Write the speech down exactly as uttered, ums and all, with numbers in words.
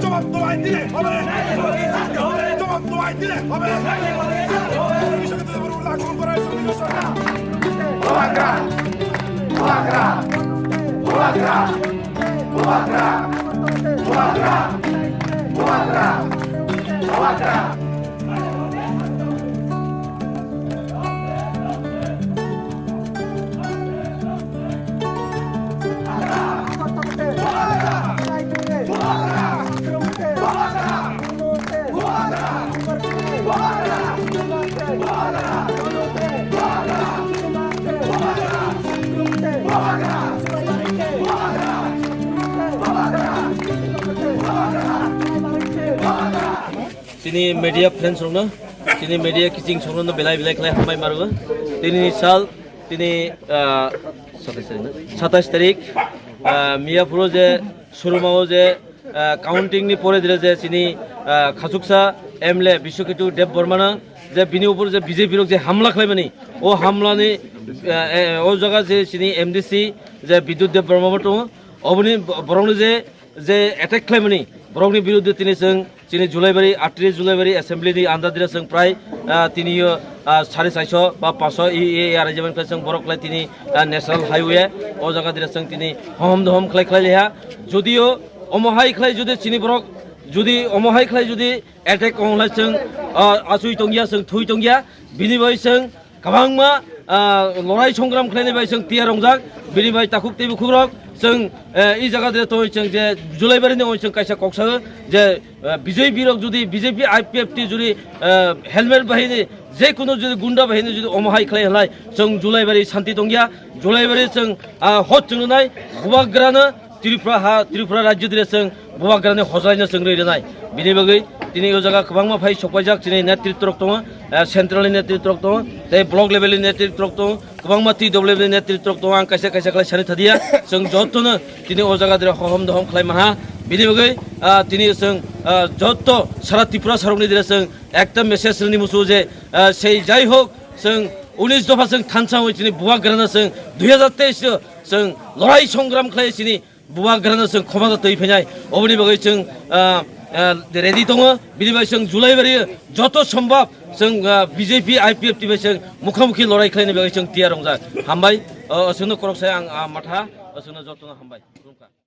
জবাব তো আইন দিলে হবে। জবাব তো আইন দিলে হবে। বিশ্বকে তো আক্রমণ করা হয়েছে। Chini media friends rokno, chini media kiching sokno belai belai khlai hambai maru. Tini sal, tini, ah, satais tarik, ah, Miyapuro je, Surumao je, ah, counting ni pore dire je chini, ah, khachuksa M L A Biswaketu Debbarmano je bini upor je B J P rok je hamla khlaimani, o hamlani, ah, eh, o jaga je chini M D C je Bidyut Debbarma bo tongo, oboni bo-, borokno je, je attack khlaimani, borokni biruddhe tini chwng chini Julaibari, atris Julaibari assembly ni andadire chwng prai, ah, tini yo, ah, sare saiso ba paso e, e, e, arrangement khlai chwng borok khlai tini, ah, national highway, o jaga dire chwng tini hom dohom khlai khlai liha. Jodio omo hai khlai jodi chini borok, jodi omo hai khlai jodi attack ong lai chwng, ah, asui tongya, chwng thui tongya, bini bai chwng kwbangma, ah, lorai songram khlainai bai chwng tiyar rongjak, bini bai takhuk tei bukhukrok chwng, eh, i jaga de tongwi chwng je Julaibari ni oi chwng kaisa kok sao je, eh, B J P rok jodi B J P I P F T jodi, eh, helmet bahini je kono jodi gunda bahini jodi omo hai khlai halai chwng Julaibari shanti tongya, Julaibari chwng, ah, hot chwng nai bubagrano Tripura ha, Tripura rajyo dire chwng bubagrani hojai no chwng rwi rwnai. Bini bagwi tini o jaga kwbangma phai sokpaijak chini netritwrok tongo, eh, central ni netritwrok tongo, tei block level ni netritwrok tongo, kwbangma T W ni netritwrok tongo. Ang kaisa kaisa khlai sani thadiya, chwng jotono tini o jaga dire hohom dohom khlai manha. Bini bagwi, ah, tini chwng, ah, joto sara Tripura sarokni dire chwng ekta message rwni muchungo je, ah, sei jai hok chwng unis dopha chwng thansa oi chini bubagrano chwng dui hazar teis o chwng lorai songram khlai chini bubagrano chwng khoma da twi phainai, oboni bagwi chwng, ah, ah, ready tongo. Bini bai chwng Julaibari joto sombab chwng, ah, B J P I P F T bai chwng mukhamukhi lorai khlaini bagwi chwng tiyar rongjak. Hambai, o, o chwngno korok sai ang, ah, matha, o chwngno jotono hambai. Khulumkha.